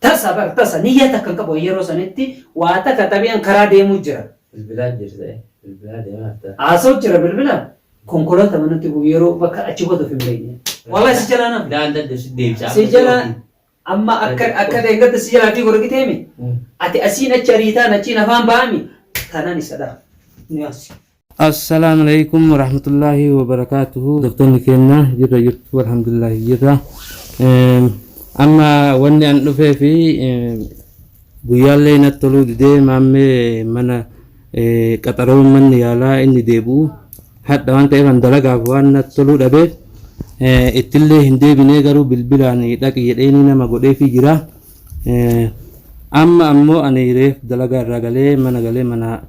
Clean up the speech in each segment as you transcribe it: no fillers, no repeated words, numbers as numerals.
Tasa bar tasa niyyaa takka hin qabu yeroo sanitti waa takka xabi'an karaa deemuu jira. Bilbilaa jirta eh. Bilbilaa deemaa jirta. Haasa'u jira bilbilaan. Konkolaataa manatti bu'u yeroo bakka achi booda of hin beekne. Wallahi si jalaa nama. Daan dadda si deebisa. Si jalaa amma akka akka dheengadda si jalaa fiigu argiteemi. Ati asiin achi ariitaan achiin afaan ba'ami. Tanaan isa dha. Ni asi. Assalaamu alaikum warahmatullaahi wabarakaatuhu. Hordoftoonni keenya jirra jirtu alhamdulillahi jirra. Amma wanni an dhufee fi guyyaallee natti toluu didee maammee mana qaxaroo manni yaalaa inni deebi'u hadha waan ta'eef an dalagaaf waan natti toluu dhabeef ittillee hin deebinee garuu bilbilaan dhaqi jedheenii nama godheefii jira. Amma ammoo ani reef dalagaa irraa galee mana galee mana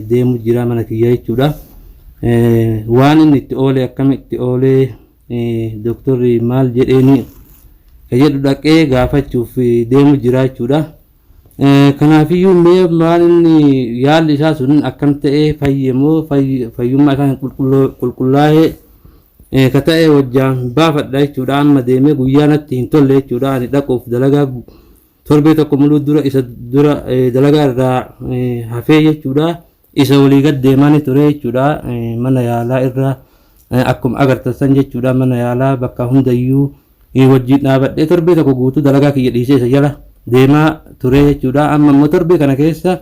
deemu jira mana kiyya jechuudha. Waan inni itti oole akkami itti oolee doktorri maal jedheeni ka jedhu dhaqee gaafachuuf deemu jira jechuudha. Kanaafiyyuu mee maal inni yaalli isaa sun akkam ta'ee fayye moo fayyummaa isaa hin qulqullaa'ee Ka ta'e wajjaan baafadha jechuudha. Amma deemee guyyaa natti hin tolle jechuudha. Ani dhaquuf dalagaa torbee tokko muluu dura isa dura dalagaa irraa hafee jechuudha. Isa walii gad deemaani ture jechuudha. Mana yaalaa irra akkuma agartan san jechuudha. Mana yaalaa bakka hundayyuu wajjin dhaabadhee torbee tokko guutuu dalagaa kiyya dhiisee isa jala deemaa ture jechuudha. Amma immoo torbee kana keessa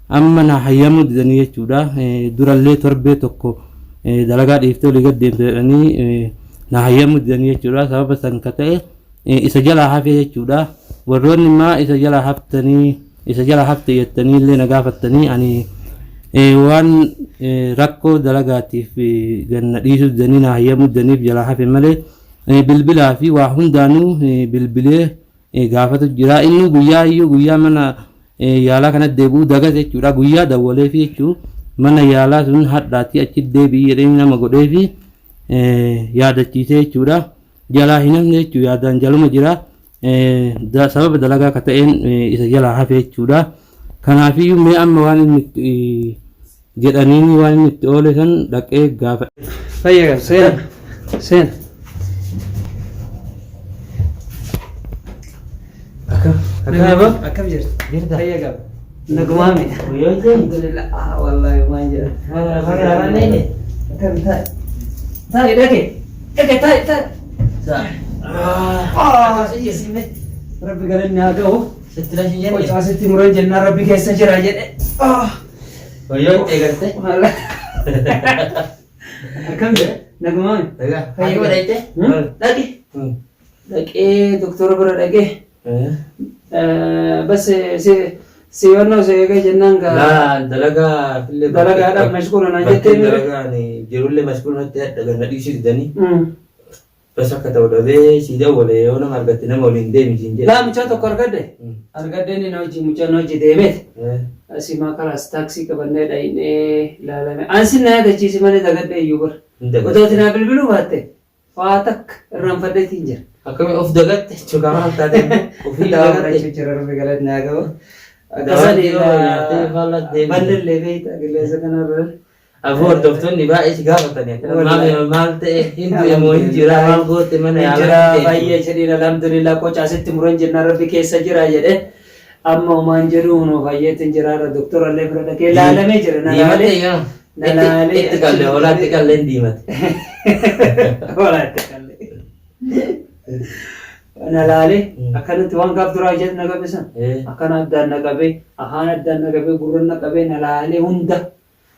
amma na hayyamuu didanii jechuudha. Durallee torbee tokko dalagaa dhiiftee olii gad deemte jedhanii na hayyamuu didanii jechuudha. Sababa san ka ta'e isa jalaa hafee jechuudha. Warroonni maa isa jalaa haftanii isa jala hafte jettanii illee na gaafattanii ani waan rakkoo dalagaatiif ganna dhiisuu didanii na hayyamuu didaniif jalaa hafe malee bilbilaa fi waa hundaanuu bilbilee gaafatu jira. Inni guyyaa iyyuu guyyaa mana yaalaa kanatti deebi'uu dagate jechuudha. Guyyaa dawwaleefi jechuu mana yaalaa sun hadhaatii achi deebi'i jedhee nama godheefi yaadachiisee jechuudha. Jalaa hin hafne jechuu yaadaan jaluma jira. Sababa dalagaa ka ta'een isa jalaa hafe jechuudha. Kanaafiyyuu mee amma waan inni jedhaniini waan inni itti oole san dhaqee gaafa. Fayya seena seena. Akkam akkam aboo? Akkam jirtu? Jirta? Fayya qaba. Nagumaami. Guyyoo ta'e? Alhamdulillah. Ah wallahi waan jedhan. Haala Akkam taa'e? Taa'e dhaqe. Dhaqe taa'e taa'e. Ah Rabbi galanni haa ga'u. Sitti lashi jenne. Qocaa sitti muran jennaan Rabbi keessa jira jedhe. Ah. Wayyoo eegalte. Akkam jira? Nagumaami. Egaa haati godha jettee? Dhaqe. Dhaqee doktora bira dhaqee. Bas si si yonnoo si eegee jennaan gaa. Laa dalagaa fillee Dalagaadhaaf mashquula naan jettee mire. Dalagaan jirullee mashquula natti hadha ganna dhiisuu didanii. Bas akka ta'u dhabee sii dawwale yoo nama argatte nama waliin deemi siin jedhe. Laa mucaa tokko argadhe. Argadhe inni na hojii mucaa na hojii deemeet. Asii maa kalaas taaksii qabannee dhaynee ilaalame. Ansi na yaadachiisi malee dagadhe iyyuu bara. Hin dagatte. Otoo ati naa bilbiluu baatte waa takka irraanfadheetiin jira. Akkami of dagatte jechuudha maal taate ofii Dawaa dagatte. fudhachuu jira rabbi galanni haa ga'u. Dawaan yeroo nyaattee faallaa deemte. Bal'illee beekta qilleensa kanarra. Aboo hordoftoonni baay'ee si gaafatani akkana maal maal ta'e hin du'e moo hin jira maal goote mana Hin yaalaa jira dhufte baay'ee jedhiin alhamdulillah qocaa sitti muran jennaan rabbi keessa jira jedhe amma homaan jedhu hunoo fayyeetti hin jira irra doktora illee bira dhaqee laalamee jira na Diimate laalee yoo na laalee itti qalle hoolaatti qalleen diimate. hoolaatti qallee na laalee akkanatti waan gaaf duraa jedhu na qabe san akkana addaan na qabee afaan addaan na qabee gurra na qabee na laalee hunda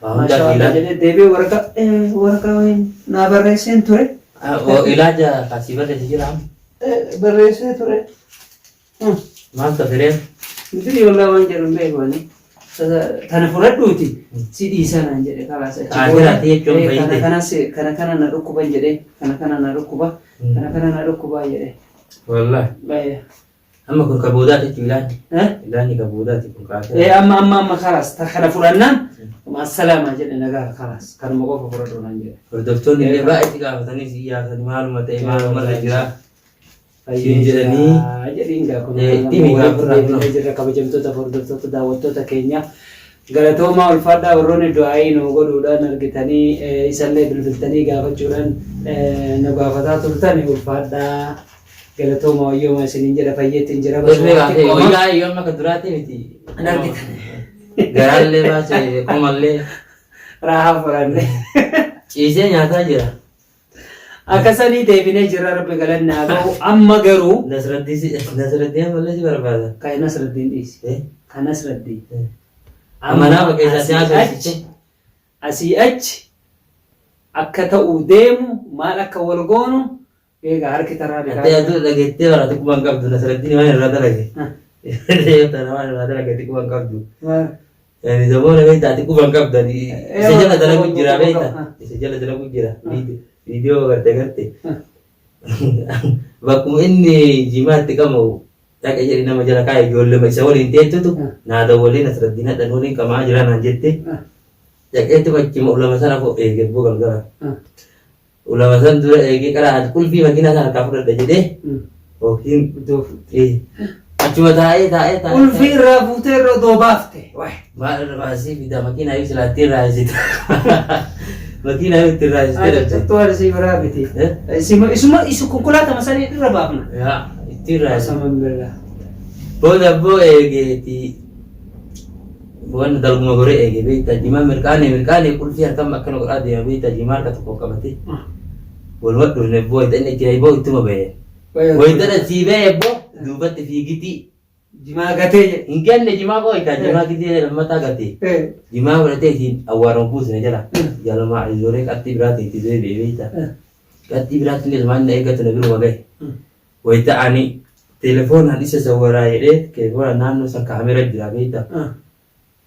Waa hundaa Maashaa Allah fiilaan. jedhee deebi'ee waraqaa waraqaa wayii naa barreesseen ture. Ilaaja kasii barreesse jira. Barreessee ture. Maal tafireen? Miti walaa waan jedhu hin beeku ani. Tana fudhadhuuti si dhiisaa naan jedhe kalaas achi Ah, booda. jiraate jechuun Kana fayyite. kanas kana kana na dhukkuban jedhee kana kana na dhukkuba kana kana na dhukkuba jedhe. Wallahi. Baay'ee. Amma kun ka boodaati jechuun ilaanni. Eh? Ilaanni ka boodaati kun ka Eh, amma amma amma kalaas ta kana fudhannaan assalaamaa jedhe nagaa kalaas kanuma qofa fudhadhu naan jedhe. Hordoftoonni illee baay'ee si gaafatanii si iyyaafatan maaluma ta'e maaluma irra jira. Fayyee Siin jedhanii. jira jedhiin gaa kun Eh, itti himi walitti gaafurraa deebinee kunoo. jirra kabajamtoota fi hordoftoota daawwattoota keenya. Galatoomaa ulfaadhaa warroonni du'aa'ii nu godhuudhaan argitanii isallee bilbiltanii gaafachuudhaan nu gaafataa turtan ulfaadhaa. Galatooma wayyooma isiniin jedha fayyeetti hin jira. Irree baasee wayyaa yoo amma akka duraatti miti. Hin argitan. Garaallee baasee qomallee Raahaa furanne. ciisee nyaataa jira. Akkasanii deebinee jirra rabbi galanni haa ga'u. Amma garuu Nasraddiin ammallee si barbaada. kan Nasraddiin dhiisi. Eh? Kan Nasraddiin. Amanaa bakka isaatti haasofsiise. Asii achi akka ta'u deemu maal akka wal goonu egaa harki taraa Ati aduu dhageettee bara xiqqoo hin qabdu Nasraddiin waan irraa dalage. Tana waan irraa dalage xiqqoo hin qabdu. Yani zamoona beektaa xiqqoo hin qabdu. Isa jala dalagu jira beektaa. Isa jala dalagu jira. Viidiyoo garte garte. Bakkuma inni jimaatti qabu dhaqe jedhi nama jala kaa'e ijoollee isa waliin teettutu naa dawwalee Nasraddiin hadhan waliin qamaa jira naan jette. Dhaqeetti achuma ulama sana koo eege boo galgala. Ulama san dura eegee qara ati qulfii makiinaa sana harkaa fudhadha jedhee yookiin achuma taa'ee taa'ee taa'ee. Qulfii irraa fuutee irra odoo baafte. Maal irra baasii fida makiinaa yoo silaatti irraa haasita. Makiinaa yoo itti irraa haasitee dhabde. Cottuu arsii biraa miti. Isuma isu konkolaatama sanii irra baafna. Yaa itti irraa haasita. Saman billaa. Booda abboo eegeeti. Waan dalguma goree eege beektaa jimaa mirqaanee mirqaanee qulfii harkaan akkana godhaa deema beektaa jimaa harka tokko qabate. Waluma dhufne boo itti inni itti boo ittuma ba'e. Wayitana sii ba'e boo duubatti fiigitii. Jimaa gatee jedhe. Hin kenne jimaa koo itti jimaa gisee lammataa gate. Jimaa fudhatee ittiin awwaarama buusne jala. Jaluma ijoollee qabxii biraatti itti deebi'e beektaa. Qabxii biraatti illee sumaan na eeggatu na biruma gahe. Wayita ani telefoonaan isa sawwaraa jedhee telefoonaan naannoo san kaamera jira beektaa.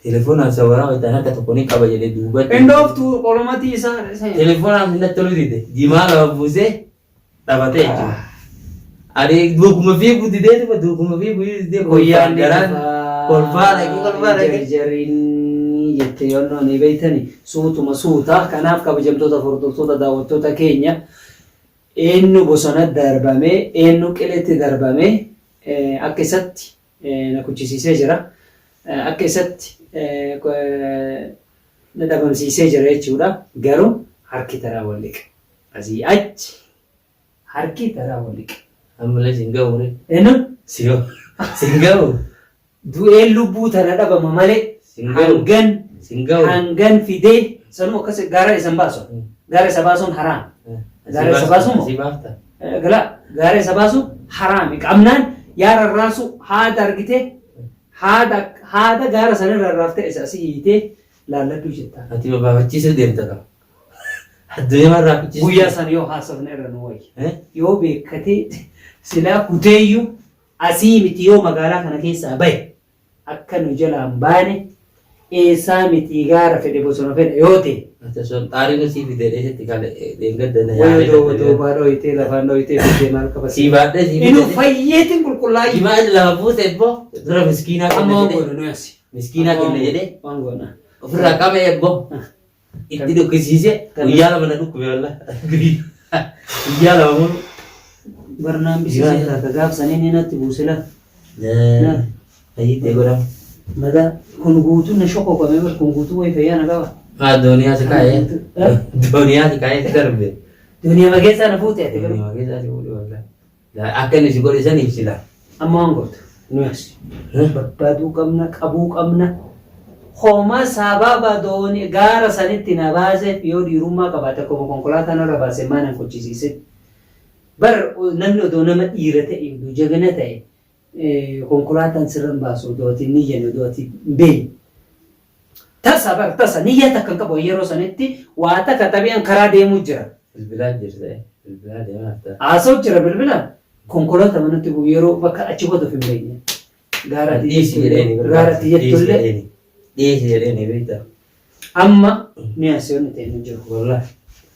Telefoonaan sawwaraa wayita harka tokko ni qaba jedhee duubatti. Indooftu qolomatii isaa. Telefoonaan natti toluu dide. Jimaa lama buusee dhabatee jechuudha. Ani duukuma fiiguu didee tuma duukuma fiiguu didee Guyyaan kolfaan garaan kolfaa dhaqee kolfaa dhaqee. Jarjarinii jette yoonnoo ni beektani suutuma suuta kanaaf kabajamtoota hordoftoota daawwattoota keenya eenyu bosona darbame eenyu qiletti darbame akka isatti na kuchisiisee jira akka isatti na dhabamsiisee jira jechuudha garuu harki taraa wal liqa asii achi harki taraa wal liqa. Ammallee siin ga'u ree. Eenyu? Siyoo siin ga'u. Du'een lubbuu tana dhabama malee Siin ga'u. hangan Siin ga'u. hangan fidee sanuu akkas gaara isa hin baasu. Gaara isa baasuun haraam. Gaara isa baasuu moo? Si baafta. Gala gaara isa baasu haraami. Qabnaan yaa rarraasu haada argitee haada haada gaara sanirra rarraaftee isa asii hiitee laalladhuu jettaa. Ati babaafachiisuu deemta qaba. Addunyaa irraa fichiisuu. Guyyaa san yoo haasofne irra nu wayya. Eh? Yoo beekkatee silaa kuteeyyuu asii miti yoo magaalaa kana keessaa bahe akka nu jalaa hin baane eessaa miti gaara fedhe bosona fedhe yoo ta'e. Ati osoo xaarii nu sii fidee dheesetti kale dheengadda na Wayii yaamee odoo dadhabee. odoo baa dhooyitee lafaan dhooyitee fidee maal qaba Sii baadhee sii Inuu fidee. fayyeetiin qulqullaa'ii. Jimaa inni lama buuse ebboo dura miskiinaa Amma kenna waan jedhee. goonu nuyi asi. Miskiinaa kenna jedhee Waan goona. ofirraa qabee ebboo itti dhukkisiise guyyaa lama na dhukkube wallah. Guyyaa lama mulu. Barnaan bisiisee laata gaaf sanii ni natti buuse la. Fayyitee godhama. Madaa kun guutuu na shokoqame bar kun guutuu wayi fayyaa na qaba. Haa dooniyaa si kaa'ee. Dooniyaa si kaa'ee si darbe. Duniyaa mageessaa na fuute ati garuu. Dooniyaa keessaa si fuudhe wallah. Akka inni si godhe saniif sila. Amma waan gootu nuyi as barbaaduu qabna qabuu qabna. Homa sababa doonii gaara sanitti na baaseef yoo dhiirummaa qabaate akkuma konkolaataa narra baase maa nan kochisiisin. Bar namni odoo nama dhiira ta'e odoo jagana ta'e konkolaataan sirra hin baasu odoo ati hin niyyanne odoo ati hin beekne. Tasa bar tasa niyyaa takka hin qabu yeroo sanitti waa takka xabi'aan karaa deemuu jira. Bilbilaa jirta bilbilaa deemaa jirta. Haasa'u jira bilbilaan konkolaataa manatti bu'u yeroo bakka achi booda of hin beekne. Gaara ati Dhiisi jedheeni gaara ati jettullee jedheeni. Dhiisi jedheeni beektaa. amma ni asiyoonni ta'e hin jiru. Wallahi.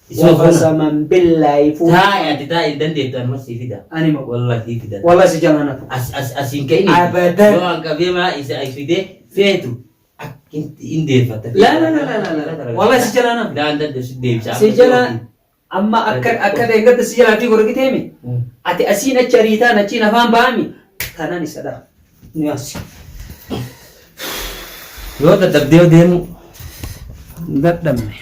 Isuma kana. Wafasaman billaahi fuudhu. Taa'i ati taa'i hin dandeettu anuma sii fida. Ani moo. Wallahi sii fida. Wallahi si jalaa nafu. As as asiin ka'ini. Abadan. Yoo an qabee maa isa as fidee feetu akkinti hin deeffatta. La la la la la la. Wallahi si jalaa nafu. Daan dandeessu deebisa. Si jalaa amma akka akka deeggarta si jalaa fiigu argitee mi? Ati asiin achi ariitaan achiin afaan ba'ami. Kanaan isa dha. Ni asi. Yoo dadhabdee deemu Dadhabne.